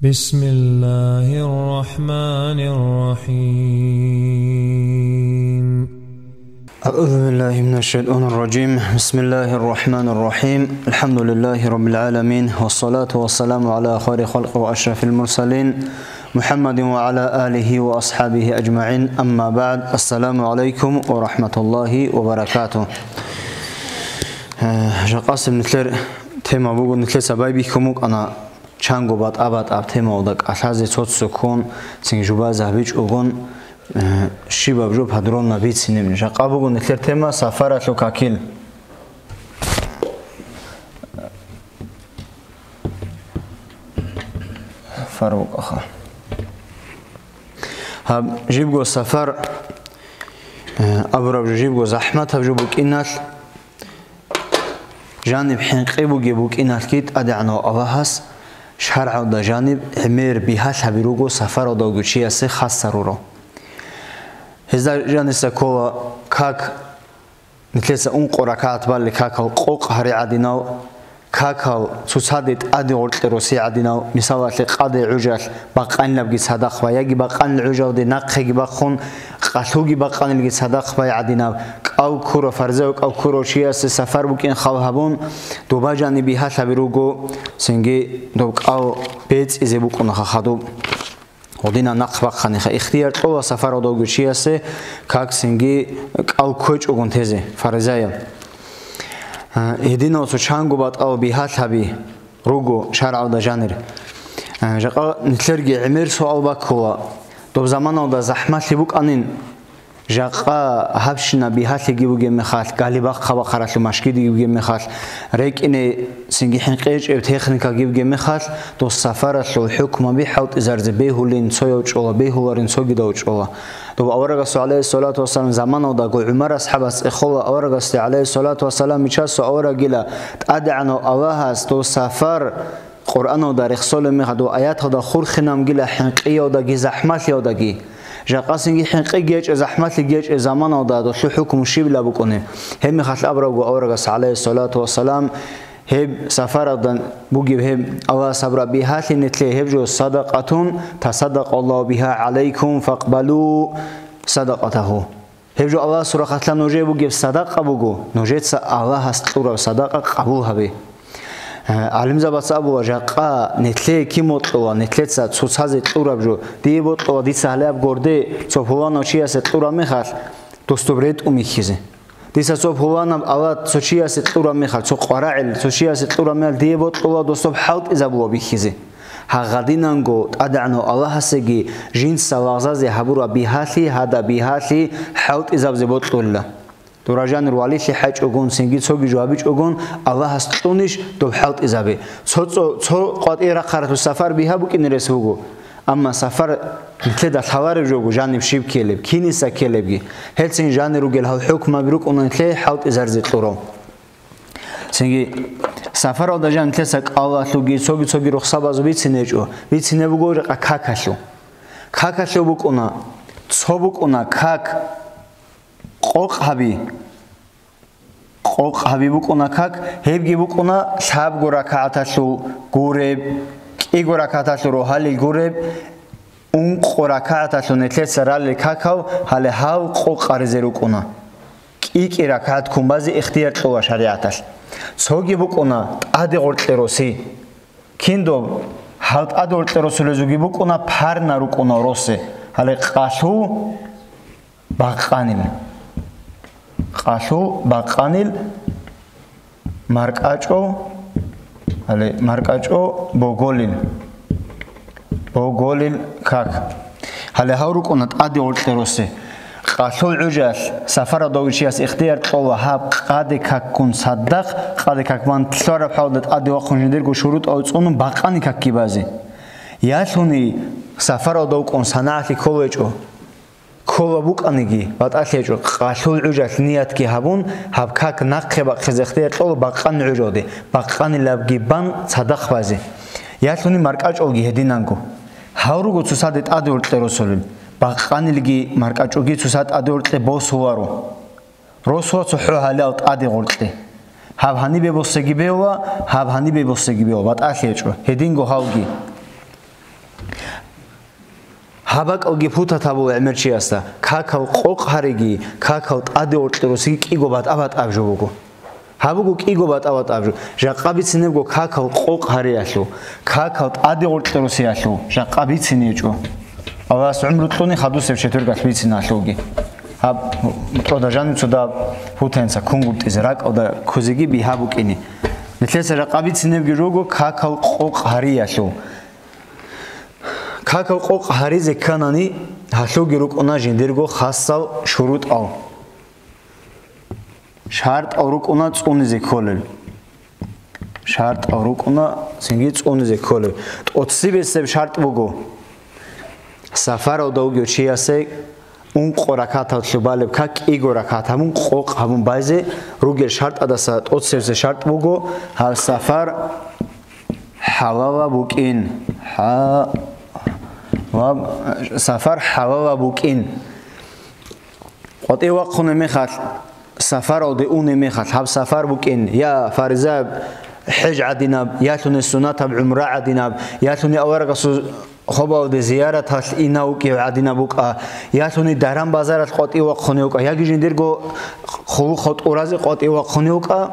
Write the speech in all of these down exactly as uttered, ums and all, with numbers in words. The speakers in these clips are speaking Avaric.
بسم الله الرحمن الرحيم. أعوذ بالله من الشيطان الرجيم. بسم الله الرحمن الرحيم. الحمد لله رب العالمين، والصلاة والسلام على خير خلق وأشرف المرسلين، محمد وعلى آله وأصحابه أجمعين. أما بعد. السلام عليكم ورحمة الله وبركاته. Э, жакъасеб нилъер тема буго, нилъеца байбихьун букӀана, чанго батӀа-батӀаб темаялда кӀалъазе цо-цо ккун, цин жубазе гьабичӀогун, э, щибаб жо подробно бицинеб. Жакъа буго нилъер тема сафаралъул какил. Сафар букӀаха. Гьаб жибго сафар, э, абураб жо жибго захӀматаб жо букӀиналъ, жаниб хӀинкъи бугеб букӀиналъги ТӀадегӀанав Аллагьас шаргӀалда жаниб гӀемер бигьалъаби руго сафаралда вугев чиясе хас гьарурал. Гьезда жаниса ккола как, нилъеца ункъо ракагӀат балли какал къокъ гьари гӀадинал, какал цоцаде тӀаде гъоркье росе гӀадинал, мисалалъе, къаде гӀужалъ бакъанилабги цадахъ ба, яги бакъанил гӀужалде нахъеги бахъун, къалъуги бакъанилги цадахъ бай гӀадинаб, кӀал ккурав, фарзаяв кӀал ккурав чиясе сафар букӀин хал гьабун, доба жаниб бигьалъаби руго, цинги доб кӀал бецӀизе букӀунаха хадуб. Гъодина нахъ бахъаниха, ихтияр кьола сафаралда вугев чиясе как цинги кӀал кквечӀогун тезе, фарзаяв. А, гьединал цо чанго батӀал бигьалъаби руго шаргӀалда жанир. А, жакъа нилъерги гӀемер суал баккула, доб заманалда захӀмалъи букӀанин, жакъа гьабщина бигьалъиги бугеб мехалъ, гали бахъа-бахъаралъул машгидиги бугеб мехалъ, рекӀине цинги хӀинкъи гьечӀеб техникаги бугеб мехалъ, дос сафаралъул хӀукмаби хӀалтӀизаризе бегьулин цояв чӀола, бегьуларин цогидав чӀола. Доб аварагасул, гӀалайгьиссалату вассалам, заманалдаго ГӀумар асхӀабас цӀехола аварагасде, гӀалайгьиссалату вассалам, мичасул аварагила, ТӀадегӀанав Аллагьас дов сафар Къуръаналда рехсолеб мехалъ, дов аяталда хурхинамгила хӀинкъиялдаги захӀмалъиялдаги. Жакъасинги хӀинкъиги гьечӀеб, захӀмалъиги гьечӀеб заманалда долъул хӀукму щибила букӀунеб? Гьеб мехалъ абурабго аварагас, гӀалайгьиссалату вассалам, гьеб сафаралда бугеб гьеб Аллагьас гьабураб бигьалъи нилъее гьеб жо садакъатун, тасаддакъаллагьу бигьа гӀалайкум факъбалу садакъатагьу. Гьеб жо Аллагьасул рахъалъа нужее бугеб садакъа буго, нужеца Аллагьас кьураб садакъа къабул гьабе. Э, гӀалимзабаца абула, жакъа нилъее кин бокьула, нилъеца цоцазе кьураб жо, дие бокьула, дица гьале аб горде, цо пуланав чиясе кьураб мехалъ, дос доб ретӀун бихьизе. Дица цо пуланаб ала цо чиясе кьураб мехалъ, цо къварагӀел цо чиясе кьураб мехалъ, дие бокьула дос доб хӀалтӀизабула бихьизе. Гьагъадинанго ТӀадегӀанав Аллагьасеги жинца лагъзазе гьабураб бигьалъи, гьадаб бигьалъи хӀалтӀизабизе бокьула. Дора жанир валилъи хӀечӀогун, цинги цоги жо гьабичӀогун, Аллагьас кьунищ доб хӀалтӀизабе? Цо, цо, цо къватӀие рахъаралъул сафар бигьа букӀине рес буго. Амма сафар нилъеда лъалареб жого жаниб щиб ккелеб, киниса ккелебги, гьелцин жанир ругел гьал хӀукмаби рукӀуна нилъее хӀалтӀизаризе кьурав. Цинги сафаралда жан нилъеца кӀалалъулги цоги-цоги рухсабазул бицине гьечӀо, бицине буго жакъа какалъул. Какалъул букӀуна, цо букӀуна как къокъ гьаби. Къокъ гьаби букӀуна как, гьебги букӀуна лъабго ракагӀаталъул гуреб, кӀиго ракагӀаталъул рогьалил гуреб, ункъо ракагӀаталъул нилъеца ралел какал, гьале гьав къокъ гьаризе рукӀуна. КӀи-кӀи ракагӀат ккун базе ихтияр кьола шаригӀаталъ. Цоги букӀуна тӀаде гъоркье роси. Киндоб гьал тӀаде гъоркье росулезулги букӀуна, парна рукӀуна росе. Гьале къалъул бакъанил. Къалъул бакъанил, маркӀачӀо, гьале маркӀачӀо боголил. Боголил как. Гьале гьав рукӀуна тӀаде гъоркье росе. Къалъул гӀужалъ сафаралда вугев чияс ихтияр кьола гьаб къаде какгун цадахъ, къаде как бан лъугьараб хӀалда тӀаде вахъун жиндирго шурутӀал цӀунун бакъани какги базе. Ялъуни сафаралда вукӀун санагӀалъи кколечӀо. Ккола букӀаниги, батӀалъи гьечӀо, къалъул гӀужалъ ниятги гьабун, гьаб как нахъе бахъизе ихтияр кьола бакъанил гӀужалде, бакъанилабги бан цадахъ базе. Ялъуни маркӀачӀолги гьединанго. Гьав руго цоцаде тӀаде гъоркье росулел, бакъанилги маркӀачӀоги цоцаде тӀаде гъоркье босуларо. Росула цохӀо гьалал тӀаде гъоркье. Гьаб гьанибе босеги беула, гьаб гьанибе босеги беула, батӀалъи гьечӀо, гьединго гьавги. Гьаб бакӀалги путат гьабула гӀемер чиясда. Какал къокъ гьариги, какал тӀаде гъоркье росиги кӀиго батӀа-батӀаб жо буго. Гьаб буго кӀиго батӀа-батӀаб жо. Жакъа бицинебго какал къокъ гьариялъул, какал тӀаде гъоркье росиялъул жакъа бицине гьечӀо. Аллагьас гӀумру кьуни хадусеб четвергалъ бициналъулги. Гьаб тӀода жаниб цо дагьаб путаница ккунгутӀизе, ракӀалда ккузеги бигьа букӀине. Нилъеца жакъа бицинебги жого какал къокъ гьариялъул. Какал къокъ гьаризе кканани, гьалъулги рукӀуна жиндирго хасал шурутӀал. ШартӀал рукӀуна цӀунизе кколел. ШартӀал рукӀуна цинги цӀунизе кколел. ТӀоцебесеб шартӀ буго. Сафаралда вугев чиясе ункъо ракатал лъубалеб как кӀиго ракат гьабун, къокъ гьабун байзе ругел шартӀадаса тӀоцебесеб шартӀ буго, гьаб сафар хӀалала букӀин. ХӀа-, ва, сафар хӀалала букӀин. КъватӀив вахъуне мехалъ, сафаралде уне мехалъ, гьаб сафар букӀин, я фаризаяб хӀеж гӀадинаб, ялъуни суннатаб гӀумра гӀадинаб, ялъуни аварагасул хобалде зияраталъ инав вукӀев гӀадинаб вукӀа, ялъуни даран-базаралъ къватӀив вахъуне вукӀа, яги жиндирго хъулухъав тӀуразе къватӀив вахъуне вукӀа,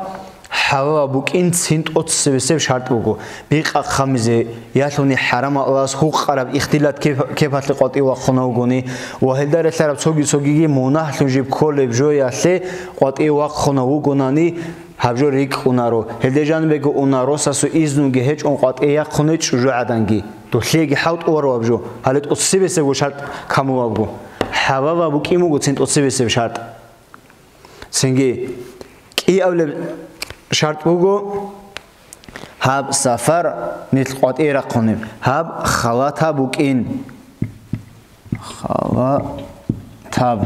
хӀалалаб букӀин цин тӀоцебесеб шартӀ буго. Бикъа хъамизе, ялъуни хӀарамалъ гьукъараб ихтилат кеп-, кепалъе къватӀив вахъуна вугони ва гьелда релълъараб цоги-цогиги мунагьлъун жиб кколеб жоялъе къватӀив вахъуна вугонани, гьаб жо рикӀкӀунаро. Гьелде жанибего уна росасул изнуги гьечӀун къватӀив яхъуне чӀужугӀаданги. Долъеги хӀалтӀуваро гьаб жо. Гьале тӀоцебесебго шартӀ камулабго. ХӀалалаб букӀин буго цин тӀоцебесеб шартӀ. Цинги кӀиабилеб шартӀ буго, гьаб сафар нилъ къватӀие рахъунеб, гьаб халатаб букӀин. Халатаб.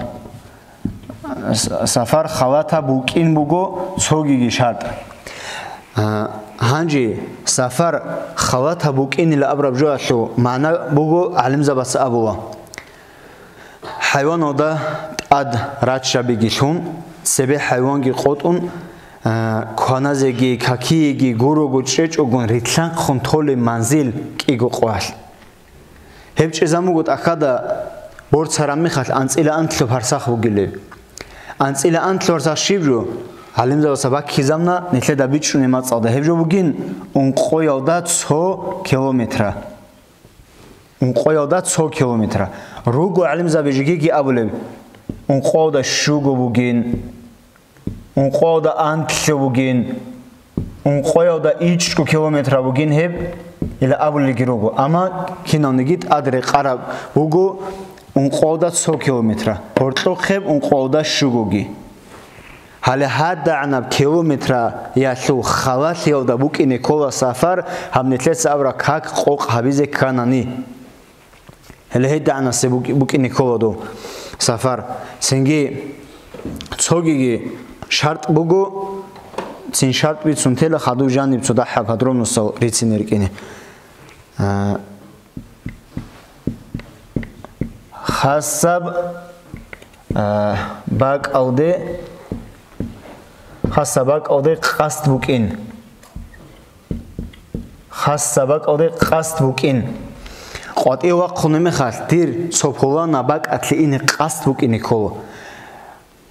С-, сафар халатаб букӀин буго цогиги шартӀ. А, гьанже сафар халатаб букӀинила абураб жоялъул магӀна буго гӀалимзабаца абула. ХӀайваналда тӀад раччабиги лъун, цебе хӀайванги къотӀун, а, кваназеги, какиеги гурого чӀечӀогун рилълъанхъун толеб манзил кӀиго къоялъ. Гьеб чӀезаб буго тӀахьазда борцараб мехалъ анцӀила анлъго парсах бугилеб. АнцӀила анлъго парсах щиб жо? ГӀалимзабаца баккизабуна нилъеда бичӀчӀунеб мацӀалда. Гьеб жо бугин ункъоялда цо километра. Ункъоялда цо километра. Руго гӀалимзаби жигиги абулеб, ункъоялда щуго бугин, ункъоялда анлъго бугин, ункъоялда ичӀго километра бугин гьеб, ила абулелги руго. Амма кинавниги тӀад рекъараб буго ункъоялда цо километра, гьоркьохъеб ункъоялда щугоги. Гьале гьадагӀанаб километраялъул халалъиялда букӀине ккола сафар, гьаб нилъеца абураб как къокъ гьабизе кканани. Гьеле гьедагӀанасе букӀ-, букӀине ккола дов сафар. Цинги цогиги шартӀ буго, цин шартӀ бицун тела хадув жаниб цо дагьаб подробностал рицине рикӀкӀине. А, Хасаб, а, бакӀалде, хасаб бакӀалде къасд букӀин. Хасаб бакӀалде къасд букӀин. КъватӀив вахъуна мехалъ, дир цо пулана бакӀалъе ине къасд букӀине ккола.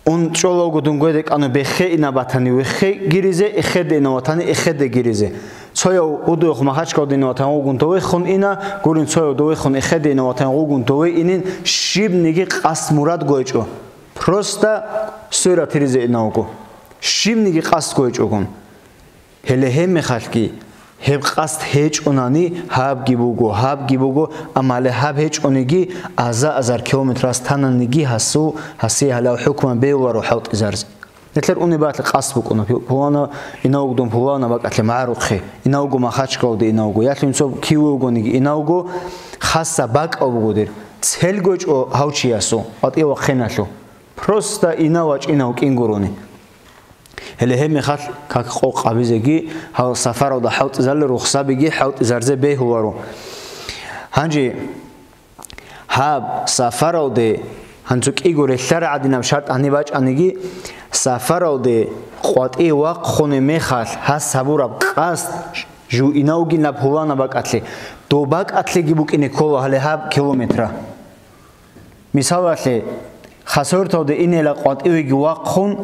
Ун чӀолавго дун гведе кӀана бехе ина батани, вехе гиризе, эхеде ина ватани, эхеде гиризе. Цояв удуехъ Махачкалде ина ватан гъугун довехун ина, гурин цояв довехун эхеде ина ватан гъугун дове инин, щибниги къасд мурад гойчӀо. Просто сура тиризе ина вуго. Щибниги къасд гойчӀогун. Гьеле гьебмехалъги, гьеб къасд гьечӀонани, гьабги буго, гьабги буго, амма гьале гьаб гьечӀониги, аза-азар километрас тананиги гьасул, гьасие гьалал хӀукман бегьуларо хӀалтӀизарзе. Нилъер унеб батӀалъи къасд букӀуна, пу-, пулана, инавгодун пулана бакӀалъе магӀарухъе, инавго Махачкалде инавго, ялъун цо кив вугониги инавго, хасаб бакӀал буго дир. Цел гойчӀо гьав чиясул, ватӀивахъиналъул. Просто инав вачӀинав кӀин гурони. Гьеле гьебмехалъ как къокъ гьабизеги, гьал сафаралда хӀалтӀизарли рухсабиги хӀалтӀизарзе бегьуларо. Гьанже гьаб сафаралде, гьанцо кӀиго релълъар гӀадинаб шартӀ гьаниб бачӀаниги, сафаралде къватӀив вахъуне мехалъ гьас гьабураб къасд жуинавгинаб пулана бакӀалъе, доб бакӀалъеги букӀине ккола гьале гьаб километра. Мисалалъе, Хасавюрталде инела къватӀивеги вахъун,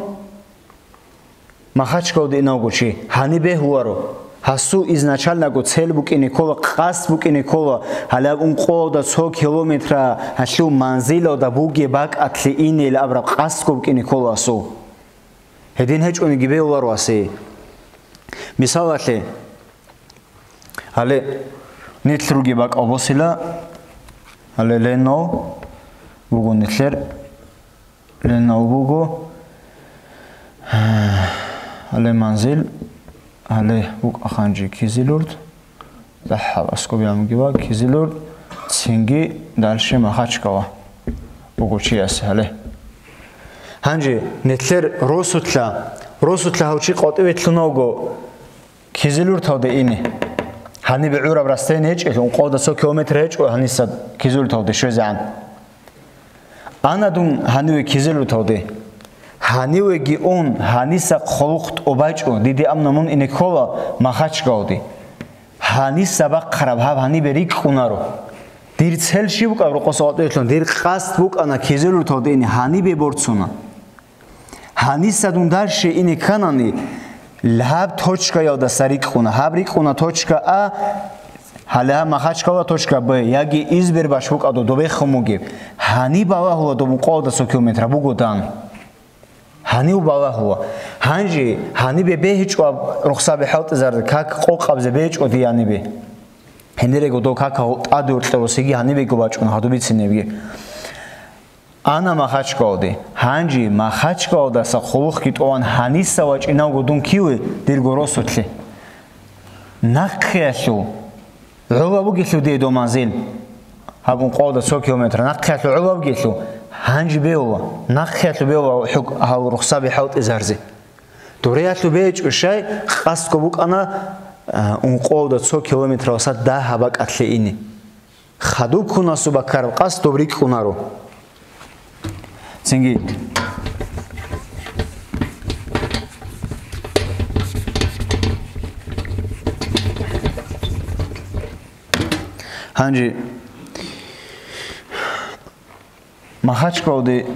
Махачкалде инавго чи гьаниб бегьуларо. Гьасул изначального цель букӀине ккола, къасд букӀине ккола, гьалаб ункъоялда цо километра гьалъул манзилалда бугеб бакӀалъе инел абураб къасдго букӀине ккола гьасул. Гьедин гьечӀониги бегьуларо гьасие. Мисалалъе, гьале нилъ ругеб бакӀал босила, гьале Ленов буго нилъер, Ленов буго, гьале манзил, гьале букӀа ханжи Кизилюрт, дагьаб аскӀоб ямги ва Кизилюрт, цинги дальше Махачкала буго чиясе гьале. Гьанже нилъер росулъа, росулъа гьав чи къватӀиве лъуна вуго Кизилюрталде ине. Гьанибе гӀураб расстояние гьечӀелъул, ункъоялда цо километр гьечӀо гьаниса Кизилюрталде щвезегӀан. Ана дун гьаниве Кизилюрталде. Гьанивеги ун, гьаниса хъулухъ тӀубачӀо, диде амна мун ине ккола Махачкалде. Гьаниса бахъараб гьаб гьанибе рикӀкӀунаро. Дир цел щиб букӀаб рокъоса къватӀиве лъуна, дир къасд букӀана Кизилюрталде ине, гьанибе борцуна. Гьаниса дун дальше ине кканани, гьаб точкаялдаса рикӀкӀуна. Гьаб рикӀкӀуна точка А, гьале гьаб Махачкала точка Б, яги Избербаш букӀадо добехун бугеб. Гьаниб балагьула доб ункъоялда цо километра буго дан. Гьанив балагьула. Гьанже гьанибе бегьичӀо аб рухсаби хӀалтӀизарде, как къокъабзе бегьичӀо дие гьанибе. Гьенирего дов какал тӀаде уркье росиги гьанибего бачӀун гьадубицинебги. Ана Махачкалде. Гьанже Махачкалдаса хъулухъги тӀован гьаниса вачӀинавго дун киве дирго росулъе. Нахъеялъул гӀолаб бугелъул дие дов манзил. Гьаб ункъоялда цо километр. Нахъеялъул гӀолаб бугелъул гьанже бегьула. Нахъеялъул бегьула хӀук-, гьал рухсаби хӀалтӀизарзе. Дуреялъул бегьичӀо щай, къасдго букӀана, а, ункъоялда цо километралдаса дагьаб бакӀалъе ине. Хадуб ккун асуб баккараб къасд доб рикӀкӀунаро. Цинги. Гьанже Махачкалде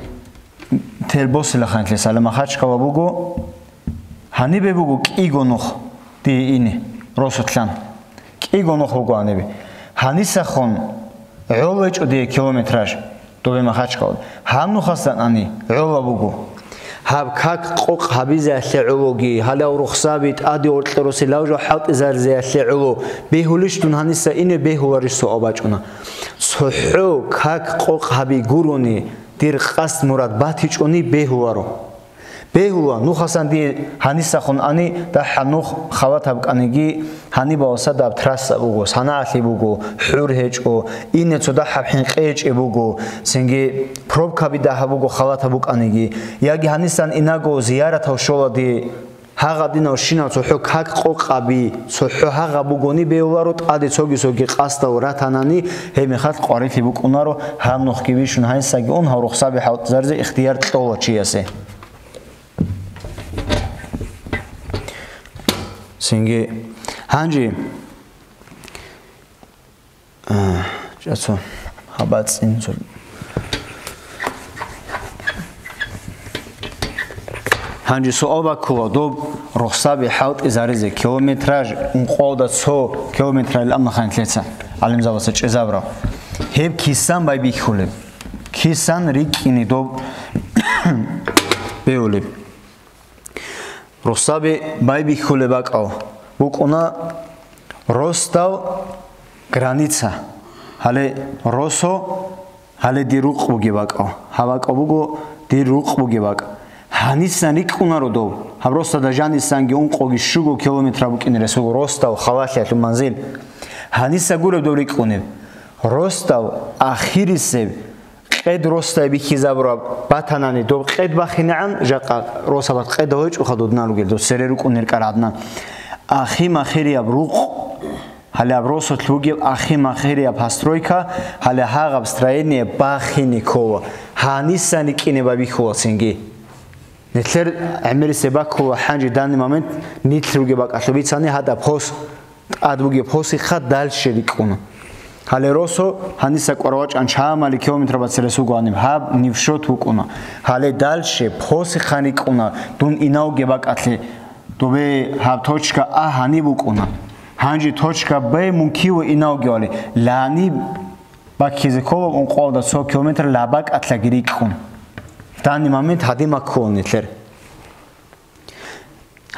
тел босила ханлъи, гьале Махачкала буго, гьанибе буго кӀиго нух дие ине, росулъан. КӀиго нух буго гьанибе. Гьанисахун гӀоло гьечӀо дие километраж добе Махачкалде. Гьаб нухасан ани гӀолаб буго. Гьаб как къокъ гьабизеялъе гӀологи, гьалав рухсаби тӀаде оркье росилав жо хӀалтӀизаризеялъе гӀоло, бегьулищ дун гьаниса ине бегьуларищ суал бачӀуна. ЦохӀо как къокъ гьаби гурони, дир къасд мурад батичӀони бегьуларо. Бегьула, нухасан дие гьанисахун ани, дагьаб нух халат гьабкӀаниги, гьанибаласа даб трасса буго, санагӀалъи буго, хӀур гьечӀо, ине цо дагьаб хӀинкъи гьечӀеб буго, цинги пробкаби дагьаб буго халат гьабукӀаниги, яги гьанисан инаго зияратав щола дие, гьагъадинав щинав цохӀо как къокъаби, цохӀо гьагъаб бугони бегьуларо, тӀаде цоги-цоги къасдал ратанани, гьеб мехалъ къварилъи букӀунаро, гьаб нухги бищун гьанисаги ун гьав рухсаби хӀалтӀизаризе ихтияр кьола чиясе. Цинги гьанже А, чӀацо, гьабацӀцӀин цо. Гьанже суал баккула, доб рухсаби хӀалтӀизаризе километраж ункъоялда цо километрайилан амма ханлъеца гӀалимзабаца чӀезабураб. Гьеб кисан байбихьулеб? Кисан рикӀкӀине доб бегьулеб? Рухсаби байбихьулеб бакӀал букӀуна росдал граница. Гьале росо, гьале дир рукъ бугеб бакӀал. Гьаб бакӀал буго дир рукъ бугеб бакӀ. Гьанисан рикӀкӀунаро дов. Гьаб росдада жанисанги ункъоги щуго километра букӀине ресуго росдал халалъиялъул манзил. Гьаниса гуреб дов рикӀкӀунеб. Росдал ахирисеб къед росдай бихьизабураб батанани, доб къед бахинегӀан, жакъа росабат къеда гьечӀоха додна ругел, дос цере рукӀун гьеркӀар гӀадна. Ахи-махирияб рукъ, гьале аб росулъ бугеб ахи-махирияб постройка, гьале гьагъаб строение бахине ккола, гьанисан рикӀкӀине байбихьула цинги. Нилъер гӀемерисеб баккула хӀанчи данный момент нилъ ругеб бакӀалъуб бицани гьадаб хос, тӀад бугеб хосихъа дальше рикӀкӀуна. Гьале росо гьаниса кӀваравачӀан чамали километр бацарас вугоаниб, гьаб нившот вукӀуна. Гьале дальше посихъан рикӀкӀуна, дун инавги бакӀалъе, добе гьаб точка А гьаниб букӀуна. Гьанже точка Б мун киве инавги вали, ланиб баккизе ккола ункъоялда цо километр лабакӀалъаги рикӀкӀун. В данный момент гьадин маккулан нилъер.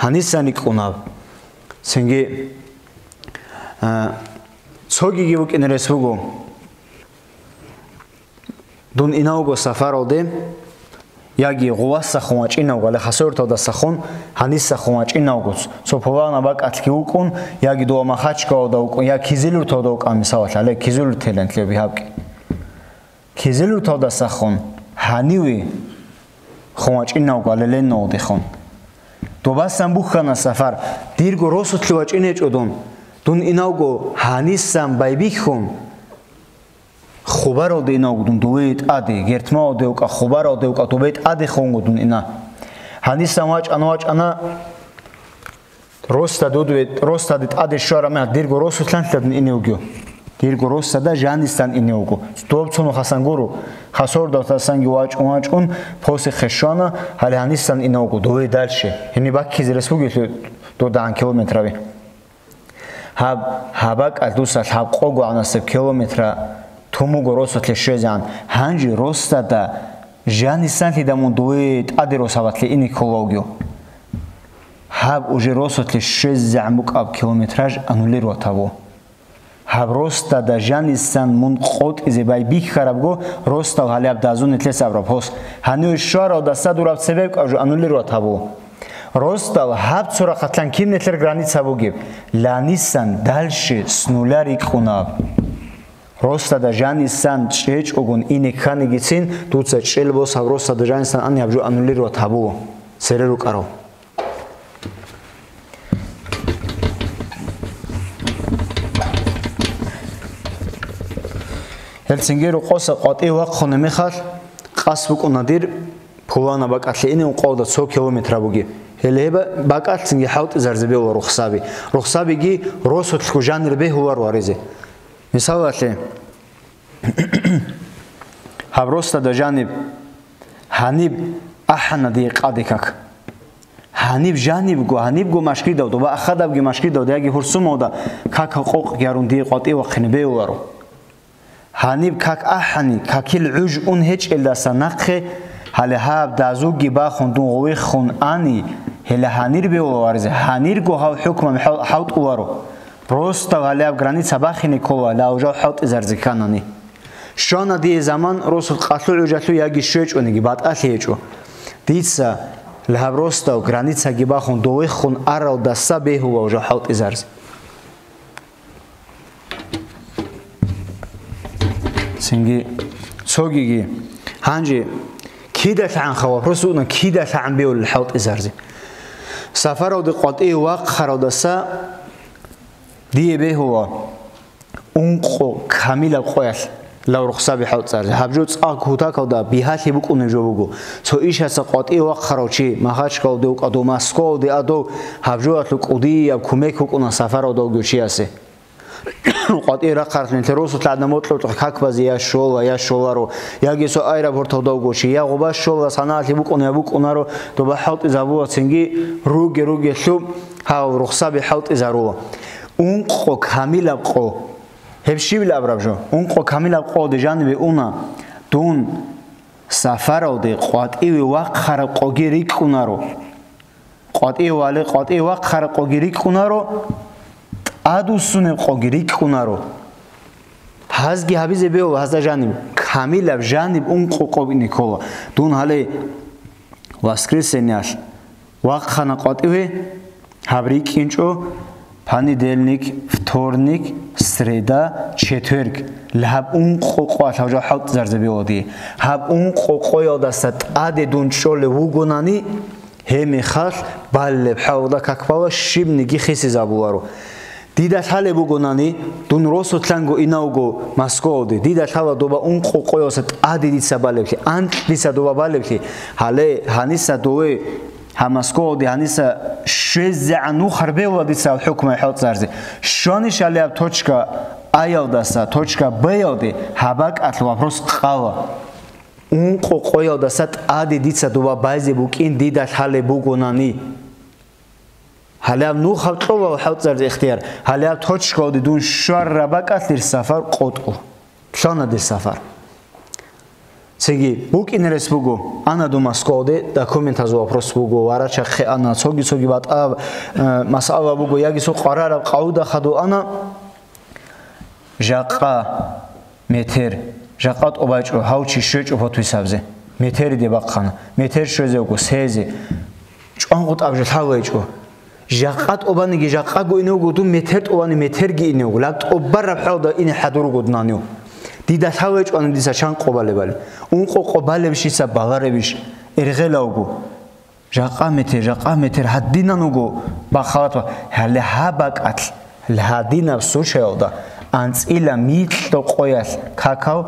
Гьанисан рикӀкӀунаб. Цинги, а, цогиги вукӀине рес буго. Дун инавго сафаралде, яги гъувасахун вачӀинавго, гьале хасавюрталдасахун гьанисахун вачӀинавго, цо пулана бакӀалъги вукӀун, яги дова Махачкалада вукӀун, я Кизилюрталда вукӀан, мисалалъ, гьале Кизилюрт телен лъеби гьабги. Кизилюрталдасахун гьаниве хун вачӀинавго, гьале Ленновалдехун. Добасан бухьана сафар, дирго росулъе вачӀинечӀо дун. Дун инавго гьанисан байбихьун, Хубаралде инавго дун дове тӀаде, Гертмаудевка, Хубаралдевка дове тӀаде хунго дун ина. Гьанисан вачӀана, вачӀана, росда дудве, росдаде тӀаде щвараб мехалъ дирго росулъанлъа дун ине вугев. Дирго росдада жанисан ине вуго. Доб цунухасан гуро, хасордавтасанги вачӀун, вачӀун, посихъе щвана, гьале гьанисан ине вуго, дове дальше. Гьениб баккизе рес бугелъул додагӀан километраби. Гьаб, гьаб бакӀалъ дуса лъабкъого гӀанасеб километра тумуго росулъе щвезегӀан. Гьанже росдада жанисанлъида мун дове тӀаде росабалъе ине ккола вугев. Гьаб уже росулъе щвезегӀан букӀаб километраж аннулировать гьабу. Гьаб росдада жанисан мун къотӀизе байбихьарабго, росдал гьале гьаб дазу нилъеца абураб пос. Гьанив щваралдаса дураб цебеб кӀажу аннулировать гьабу. Росдал гьаб цо рахъалъан кин нилъер граница бугеб? Ланисан дальше с нуля рикӀкӀунаб. Росдада жанисан чӀечӀогун ине кканигицин, дуца чӀел бос гьаб росдада жанисан ани гьаб жо аннулировать гьабу. Цере рукӀарав. Гьелцинги рокъоса къватӀив вахъуна мехалъ, къас букӀуна дир пулана бакӀалъе ине ункъоялда цо километра бугеб. Гьеле гьеб бакӀалъцинги хӀалтӀизарзе бегьула рухсаби. Рухсабиги росулъго жанир бегьуларо гьаризе. Мисалалъе, гьаб росдада жаниб, гьаниб ахӀана дие къаде как. Гьаниб жанибго, гьанибго машгидав, доба ахадабги машгидав, яги гьурсумалда как къокъ ярун дие къватӀив вахъине бегьуларо. Гьаниб как ахӀани, какил гӀуж ун гьечӀелдаса нахъе, гьале гьаб дазуги бахун дун гъовиххун ани, гьеле гьанир бегьула варизе, гьанирго гьав хӀукман хӀал-, хӀалтӀуларо. Просто гьале гьаб граница бахине ккола, гьав жав хӀалтӀизарзе кканани. Щвана дие заман росул къалъу гӀужалъу яги щвечӀониги, батӀалъи гьечӀо. Дица гьаб росдал границаги бахун довехун аралдаса бегьула жав хӀалтӀизарзе. Цинги цогиги. Гьанже кидалъ гӀанха вопрос уна, кидалъ гӀан беулел хӀалтӀизарзе. Сафаралде къватӀив вахъаралдаса дие бегьула ункъо камилаб къоялъ лав рухсаби хӀалтӀизарзе. Гьаб жо цӀакъ кутакалда бигьалъи букӀунеб жо буго. Цо ишаса къватӀив вахъарав чи, Махачкалде вукӀадав, Москвалде адав, гьаб жоялъул кӀудияб кумек букӀуна сафаралда вугев чиясе. КъватӀир рахъаралъ нилъер росулъ гӀадин бокьа-бокьа какбазе я щола, я щоларо, яги цо аэропорталда вуго чи, я гъуба щола, санаалъе букӀуна, я букӀунаро, доба хӀалтӀизабула, цинги руге-ругелъуб гьав рухсаби хӀалтӀизарула. Ункъо камилаб къо. Гьеб щибил абураб жо? Ункъо камилаб къоялде жанибе уна, дун сафаралде къватӀиве вахъараб къоги рикӀкӀунаро. КъватӀиве вале, къватӀиве вахъараб къоги рикӀкӀунаро, тӀадвуссунеб къоги рикӀкӀунаро. Гьазги гьабизе бегьула гьазда жаниб, камилаб жаниб ункъо къо бине ккола. Дун гьале воскресеньялъ вахъана къватӀиве, гьаб рикӀкӀинчӀо понедельник, вторник, среда, четверг, гьаб ункъо къоялъ гьав жо хӀалтӀизарзе бегьула дие. Гьаб ункъо къоялдаса тӀаде дун чӀолев вугонани, гьеб мехалъ балеб хӀалда как бала щибниги хисизабуларо. Дида лъалеб бугонани, дун росулъанго инавго Москвалде, дида лъала доба ункъо къоялдаса тӀаде дица балеблъи, анкь дица доба балеблъи, гьале гьаниса дове, гьа Москвалде гьаниса щвезегӀан нухар бегьула дица гьал хӀукму хӀалтӀизарзе. Щванищ гьале гьаб точка А-ялдаса точка Б-ялде гьаб бакӀалъ вопрос къала. Ункъо къоялдаса тӀаде дица доба байзе букӀин дида лъалеб бугонани. Гьале гьаб нухаб кьола хӀалтӀзарзе ихтияр. Гьале гьаб точкалде дун щвараб бакӀалъ дир сафар къотӀу. Лъана дир сафар. Цинги букӀине рес буго, ана дун Москвалде, документазул вопрос буго, варачахъе ана, цоги-цоги батӀаб, э, масъала буго, яги цо къварараб къагӀуда хадув ана, жакъа метер, жакъа тӀубачӀо, гьав чи щвечӀо подписабзе. Метериде бахъана, метер щвезе вуго, сезе. ЧӀван гъутӀаб жо лъалайчӀо. Жакъа тӀубаниги жакъаго ине вуго дун, метер тӀубани метерги ине вуго, лаб тӀубараб хӀалда ине хӀадур вуго дун гьанив. Дида лъалайчӀвани дица чан къо балебали. Ункъо къо балебщица баларебищ? Иргъелавго. Жакъа метер, жакъа метер гьадинан вуго бахъалат ва гьале гьаб бакӀалъ, гьадинаб сучаялда анцӀила микьго къоялъ какав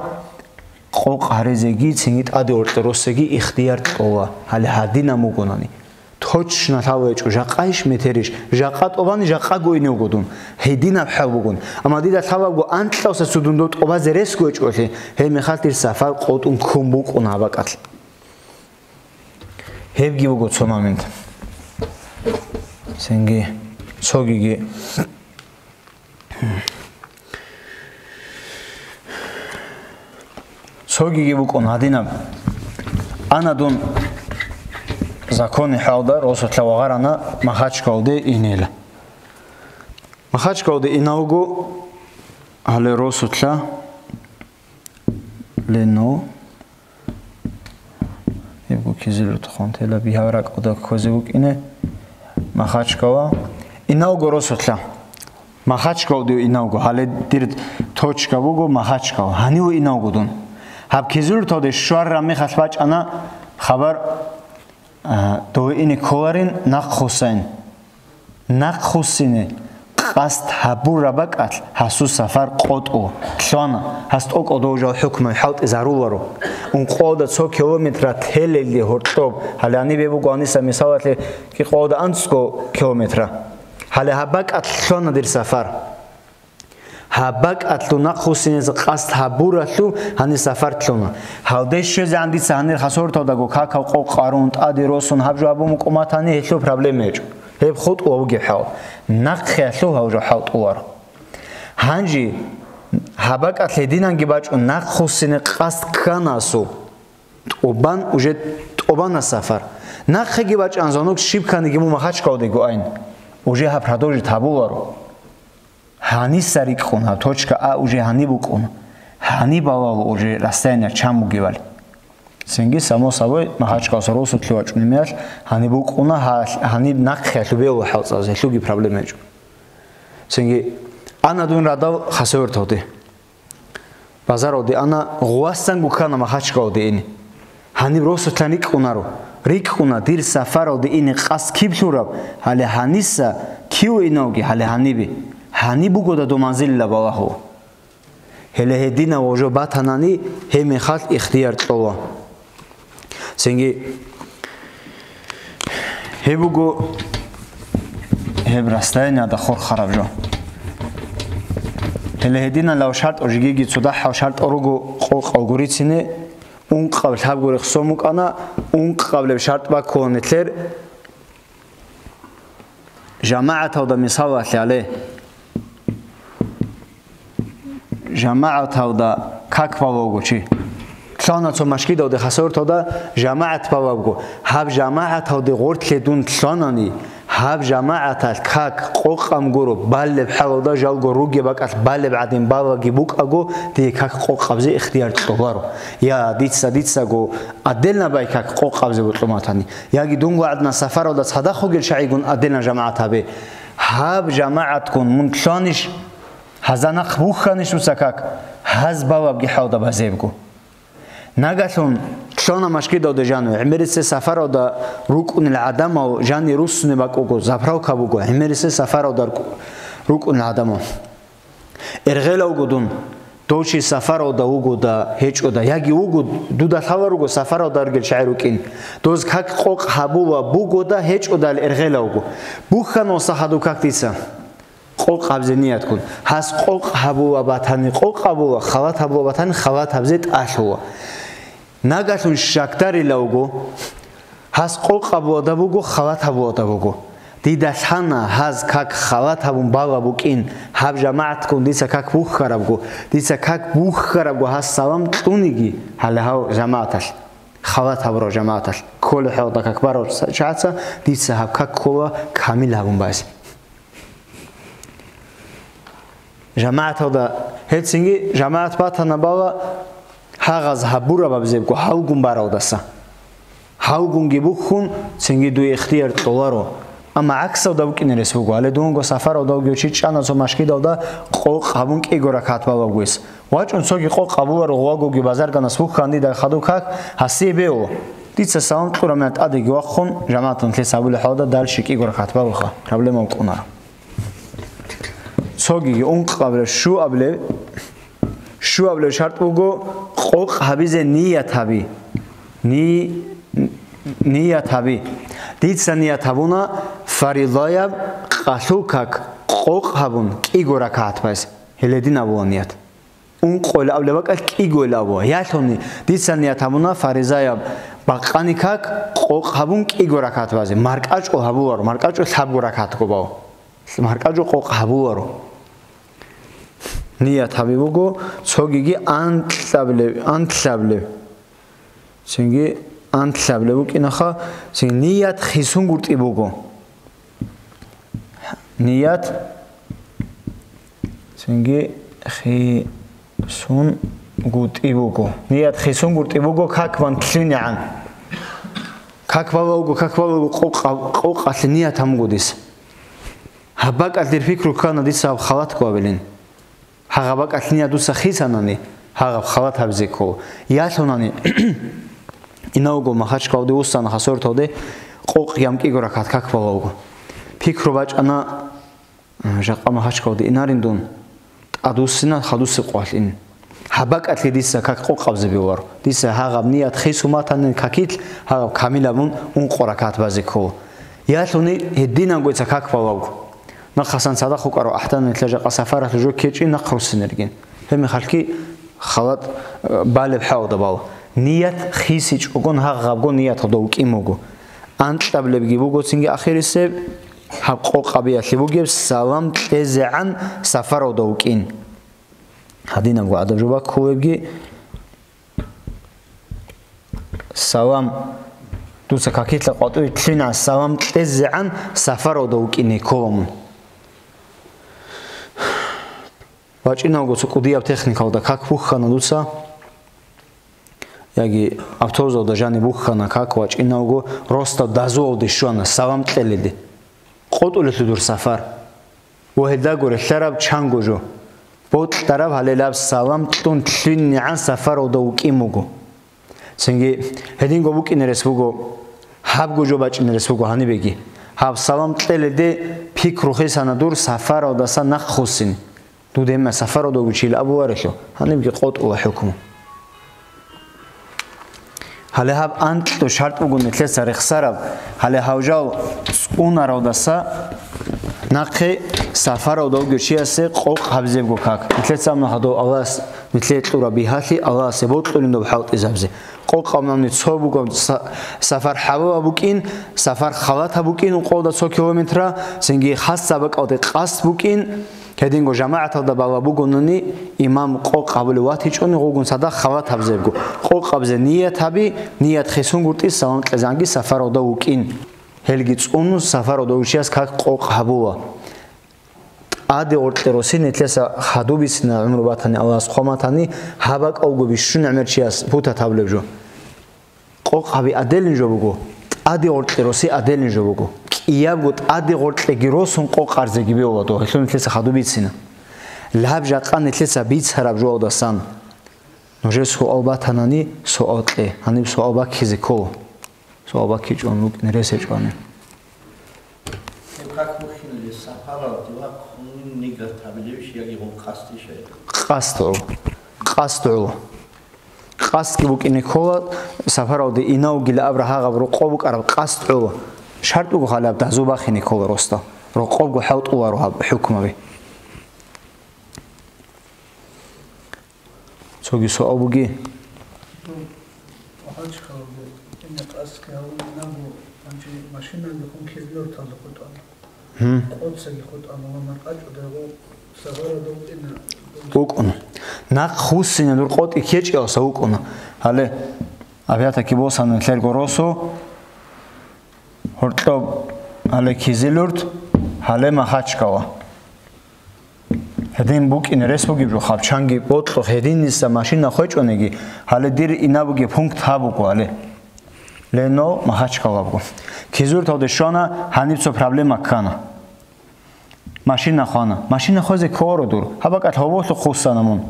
къокъ гьаризеги, цинги тӀаде гьоркье росеги ихтияр кьола, гьале гьадинаб бугонани. Точно лъала гьечӀо, жакъайищ метерищ, жакъа тӀубани жакъаго ине вуго дун, гьединаб хӀал бугун. Амма дида лъалабго анкьавса цо дун дов тӀубазе ресго гьечӀолъи, гьеб мехалъ дир сафар къотӀун ккун букӀун гьаб бакӀалъ. Гьебги буго цо момент. Цинги цогиги. Цогиги букӀун гьадинаб. Ана дун закони хӀалда росулъа вагъарана Махачкалде инела. Махачкалде инавго гьале росулъа лено. Гьебго кизилутахъун тела бигьа ракӀалда ккозе букӀине Махачкала. Инавго росулъа. Махачкалде инавго. Гьале дир точка буго Махачкала. Гьанив инавго дун. Гьаб кизилуталде щвараб мехалъ бачӀана хабар, а, дове ине кколарин нахъ хусайин. Нахъ хуссине къасд гьабураб бакӀалъ гьасул сафар къотӀу, лъана, гьас тӀокӀалда жал хӀукму хӀалтӀизаруларо. Ункъоялда цо километра телелде гьоркьоб, гьале гьанибе буго гьаниса мисалалъе кӀикъоялда анцӀго километра. Гьале гьаб бакӀалъ лъана дир сафар. Гьаб бакӀалъул нахъ хуссинезе къасд гьабуралъул гьанир сафар лъуна. Гьалде щвезегӀан дица гьанир хасорталдаго какал къокъ арун, тӀаде росун, гьаб жо гьабун букӀун батани, гьелъул проблема гьечӀо. Гьеб хутӀула вугеб хӀал. Нахъеялъул гьав жо хӀалтӀуларо. Гьанже гьаб бакӀалъ гьединанги бачӀун нахъ хуссине къасд ккана асул. ТӀубан, уже тӀубана сафар. Нахъеги бачӀан звонок щиб кканиги мун Махачкалдего айн. Уже гьаб продолжить гьабуларо. Гьаниса рикӀкӀуна, гьаб точка А уже гьаниб букӀуна. Гьаниб балал уже расстояние чан бугебали. Цинги, само собой, Махачкаласа росулъе вачӀунеб мехалъ гьаниб букӀуна, гьа-, гьаниб нахъеялъуб бегьула хӀалтӀзазе, гьелъулги проблема гьечӀо. Цинги, ана дун радал Хасавюрталде. Базаралде ана, гъвасанго ккана Махачкалде ине. Гьаниб росулъан рикӀкӀунаро. РикӀкӀуна, дир сафаралде ине къасд киблъураб, гьале гьаниса кив инавги, гьале гьанибе. Гьаниб бугода дов манзилила балагьула. Гьеле гьединав жо батанани, гьеб мехалъ ихтияр кьола. Цинги гьеб буго гьеб расстояниеда хурхараб жо. Гьеле гьединал шартӀ жигиги цо дагьал шартӀ руго къокъалго рицине, ункъаб лъабго рехсон букӀана, ункъаблеб шартӀ баккула нилъер жамагӀаталда мисалалъе гьале. ЖамагӀаталда как балавго чи. Лъана цо машгидалде хасавюрталда жамагӀат балавго. Гьаб жамагӀаталде гъорлъе дун лъанани, гьаб жамагӀаталъ как къокъан гуро, балеб хӀалалда жалго ругеб бакӀалъ балеб гӀадин балаги букӀаго, дие как къокъабзе ихтияр кьоларо. Я дица, дицаго отдельно бай как къокъабзе бокьун батани, яги дунго гӀадна сафаралда цадахъ вугел чагӀигун отдельно жамагӀат гьабе. Гьаб жамагӀатгун мун лъанищ? Гьазда нахъ бухьанищ дуца как? Гьаз балабги хӀалда базебго. Нагагьлъун лъана машгидалда жану, гӀемерисел сафаралда рукӀунел гӀадамал жани руссуне бакӀуго, заправка буго, гӀемерисел сафаралда рукӀ-, рукӀунел гӀадамал. Иргъелавго дун, дов чи сафаралда вугода, гьечӀода, яги вуго, дуда лъала руго сафаралда ругел чагӀи рукӀин. Доз как къокъ гьабула бугода, гьечӀодал иргъелавго. Бухьаналса хадуб как дица. Къокъ гьабзе ниятгун. Гьас къокъ гьабула батани, къокъ гьабула, халат гьабула батани, халат гьабзе тӀалъула. Нагагьлъун щакдарила вуго, гьас къокъ гьабулада буго, халат гьабулада буго. Дида лъана гьаз как халат гьабун бала букӀин, гьаб жамагӀатгун дица как бухьарабго, дица как бухьарабго гьас салам кьуниги, гьале гьав жамагӀаталъ, халат гьабурав жамагӀаталъ, кколеб хӀалда как барав чагӀаца, дица гьаб как ккола камил гьабун базе. ЖамагӀаталда, гьецинги жамагӀат батана бала гьагъаз гьабураб абзебго гьавгун баралдаса. Гьавгунги бухьун, цинги дуе ихтияр кьоларо. Амма гӀаксалда букӀине рес буго, гьале дунго сафаралда вугев чи чӀана цо машгидалда къокъ гьабун кӀиго ракагӀат балавгойс. ВачӀун цоги къокъ гьабуларо, гъуагоги базарганас бухьан дида хадув как, гьасие бео. Дица салам кьураб мехалъ тӀадеги вахъун, жамагӀаталъ нилъеца гьабулеб хӀалда дальше кӀиго ракагӀат балуха, проблема букӀунаро. Цогиги ункъабилеб, щуабилеб, щуабилеб шартӀ буго, къокъ гьабизе ният гьаби. Ни-, ният гьаби. Дица ният гьабуна фаризаяб къалъул как къокъ гьабун кӀиго ракагӀат базе. Гьеле дин абула ният. Ункъойилан абулеб бакӀалъ кӀигойилан абула. Ялъуни дица ният гьабуна фаризаяб бакъани как къокъ гьабун кӀиго ракагӀат базе. МаркӀачӀул гьабуларо, маркӀачӀул лъабго ракагӀатго бав. МаркӀачӀул къокъ гьабуларо. Ният гьаби буго, цогиги анкьабилеб, анкьабилеб. Цинги анкьабилеб букӀинаха, цин ният хисунгутӀи буго. Ният цинги хисунгутӀи буго. Ният хисунгутӀи буго, как бан лъугьинегӀан. Как бала вуго, как бала вуго, къокъ-, къокъалъе ният гьабунгутӀис. Гьаб бакӀалъ дир пикру ккана дица гьаб халат кколабилин. Гьагъаб бакӀалъ ният дуца хисанани, гьагъаб халат гьабизе ккола. Ялъунани, инавго Махачкалде вуссана хасорталде, къокъ гьабун кӀиго ракагӀат как балавго. Пикру бачӀана, жакъа Махачкалде инарин дун, тӀадвуссина хадусеб къоялъ ин. Гьаб бакӀалъе дица как къокъ гьабизе бегьуларо. Дица гьагъаб ният хисун батани какилъ, гьагъаб камил гьабун ункъо ракагӀат базе ккола. Ялъуни гьединанго дица как балавго. Нахъасан цадахъ вукӀарав ахӀдан нилъер жакъа сафаралъув жо ккечӀин нахъ руссинергин. Гьеб мехалъги халат, э, балеб хӀалда бала. Ният хисичӀогон гьагъабго нияталда вукӀин буго. Анкьабилебги буго цинги ахирисеб, гьаб къокъ гьабиялъе бугеб салам кьезегӀан сафаралда вукӀин. Гьадинабго гӀадаб жо баккулебги, салам, дуца какилъа къватӀиве лъугьинегӀан салам кьезегӀан сафаралда вукӀине ккола мун. ВачӀинавго цо кӀудияб техникалда как бухьана дуца, яги автобусалда жаниб бухьана как, вачӀинавго росдал дазулалде щвана салам кьеледе. КъотӀулелъул дур сафар. Ва гьелдаго релълъараб чанго жо. Бокьараб гьалелаб салам кьун лъугьинегӀан сафаралда вукӀин буго. Цинги гьединго букӀине рес буго, гьабго жо бачӀине рес буго гьанибеги. Гьаб салам кьеледе пикру хисана дур сафаралдаса нахъ хуссин. Дуда гьебмехалъ сафаралда вугев чиял абуларелъул, гьанибги къотӀула хӀукму. Гьале гьаб анкьго шартӀ буго нилъеца рехсараб, гьале гьав жал цӀунаралдаса нахъе сафаралда вугев чиясе къокъ гьабизебго как. Нилъеца абуна гьадув Аллагьас нилъее кьураб бигьалъи Аллагьасе бокьулин доб хӀалтӀизабизе. Къокъ абунани цо буго са-, сафар хӀалалаб букӀин, сафар халатаб букӀин ункъоялда цо километра, цинги хасаб бакӀалде къасд букӀин, Гьединго жамагӀаталда бала бугонани, имам къокъ гьабулев ватичӀони гъугун цадахъ халат гьабзебго. Къокъ гьабзе ният гьаби, ният хисунгутӀи салам кьезанги сафаралда вукӀин. Гьелги цӀунун сафаралда вугев чияс как къокъ гьабула. ТӀаде гъоркье росин нилъеца хадуб бицина гӀумру батани, Аллагьас хъван батани, гьаб бакӀалго бищун гӀемер чияс путат гьабулеб жо. Къокъ гьаби аделин жо буго, тӀаде гъоркье роси аделин жо буго. КӀиябго тӀаде гъоркьеги росун къокъ гьарзеги бегьула дов, гьелъул нилъеца хадуб бицина. Лаб жакъа нилъеца бицараб жоялдасан нужер суал батанани, суал кье, гьаниб суал баккизе ккола. Суал баккичӀон букӀин рес гьечӀони. Гьеб как бухьиналде сапаралде вахъун нигат гьабилебищ яги гъун къасдищ гьеб? Къасд гӀо. Къасд гӀо. Къасдги букӀине ккола, сапаралде инавгила абра гьагъаб рокъо букӀараб къасд гӀо. ШартӀ буго гьалаб дазу бахине ккола росдал. Рокъобго хӀалтӀуларо гьаб хӀукмаби. Цоги суал буги? Ну, гьачхъалде, инекъасги гьавун нагу, гьанже машинаги хун кизлорталда хутӀана. Гьм. Къоцаги хутӀана, ва маркъачӀуда гъо сагъарадов ина. ВукӀун. Нахъ хуссине дур къотӀи ккечӀиялса вукӀуна. Гьале, опять-таки босана лъерго росу, гьоркьоб, гьале Кизилюрт, гьале Махачкала. Гьедин букӀине рес бугеб жо хаб, чанги бокьухъ гьединниса машина хвечӀониги, гьале дир инабуги пункт гьаб буго гьале. Лено Махачкала буго. Кизурталде щвана, гьаниб цо проблема ккана. Машина хвана. Машина хвезе ккоро дур. Гьаб бакӀалъ гьоболлъухъ хуссана мун.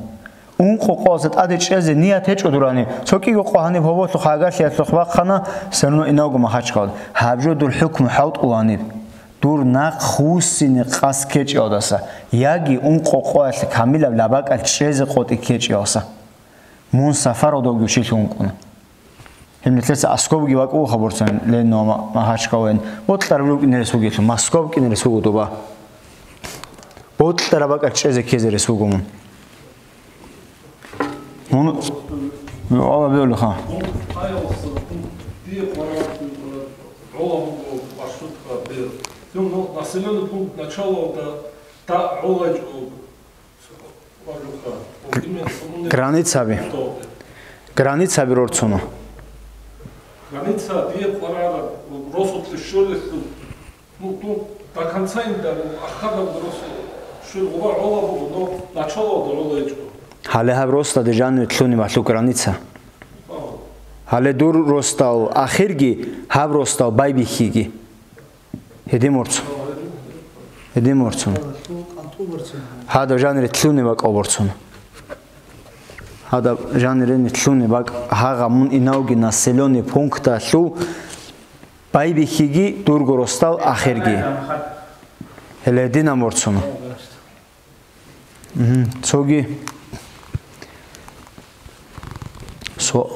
Ункъо къоялъа тӀаде чӀезе ният гьечӀо дур гьаниб. Цо кӀиго къо гьаниб гьоболлъухъ гӀагарлъиялъухъ бахъана, все равно инавго Махачкала. Гьаб жо дур хӀукму хӀалтӀула гьаниб. Дур нахъ хуссине къасд ккечӀиялдаса, яги ункъо къоялъ камилаб лабакӀалъ чӀезе къотӀи ккечӀиялса. Мун сафаралда вугев чилъун вукӀуна. Гьеб нилъеца аскобги бакӀ буго хабурцан, Лено ва Ма-, Махачкалаен. Бокьараб рукӀине рес бугелъул, Москва букӀине рес буго доба. Бокьараб бакӀалъ чӀезе ккезе рес буго мун. Мун, Алла бевлиха. Населенный пункт начала, да, да, Границаби. Границаби рорцуна. Граница дие къварараб, росулъе щолелъул, ну, ну, до конца инда, ну, ахадаб росу, щол гъуба гӀола буго, но началода гӀола гьечӀо. Гьале гьаб росда державный лъуни валъу граница. Гьале дур росдал ахирги, гьаб росдал байбихьиги. Гьедин морцун. Гьедин морцун. Гьадаб жанире лъуни бакӀал борцун. Гьадаб жанире лъуни бакӀ гьагъа мун инавги населённый пункталъул байбихьиги дурго росдал ахирги. Гьеле гьединан борцун. Мгм. Цоги. Со-,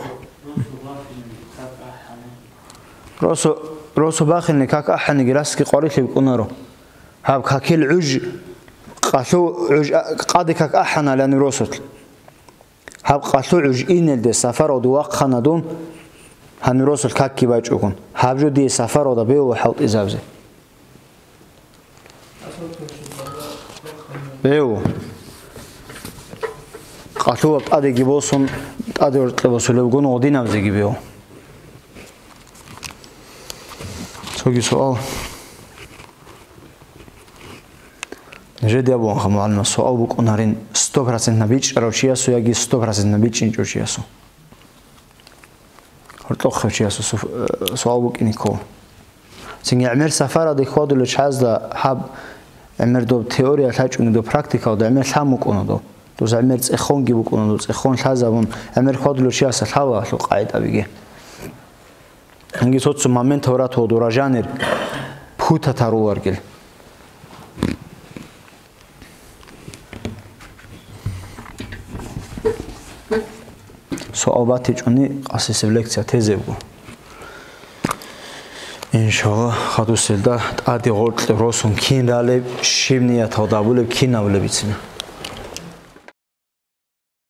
росу, росу бахилни как ахӀаниги расги къварилъи букӀунаро. Гьаб какил гӀуж, къалъу гӀуж а-, къаде как ахӀаналани росулъ. Гьаб къалъу гӀуж инелде сафаралде вахъана дун, гьаниб росулъ какги бачӀугун. Гьаб жо дие сафаралда бегьула хӀалтӀизабизе. Бегьу. Къалъула тӀадеги босун, тӀаде гьоркье босулебгун гъодинабзеги бегьу. Цоги суал. Нижеде абуанха, мугӀалима, суал букӀунарин сто процентна бичӀчӀарав чиясу яги сто процентна бичӀчӀинчӀев чиясу. Гьоркьохъев чиясул суф-, э, суал букӀине ккола. Цинги гӀемер сафараде хьвадулев чӀезда гьаб гӀемер доб теория лъачӀунги доб практикалда гӀемер лъан букӀуна доб. Доза гӀемер цӀехонги букӀуна доб, цӀехон лъазабун гӀемер хьвадулев чияса лъала гьалъул къагӀидабиги. Цинги цо-цо моментал ратула дора жанир путатаруларгил. Суал батичӀони, къасисеб лекция тезебго. Иншалла, хадусел да тӀаде гъоркье росун кин ралеб, щиб нияталда абулеб, кин абулеб бицина.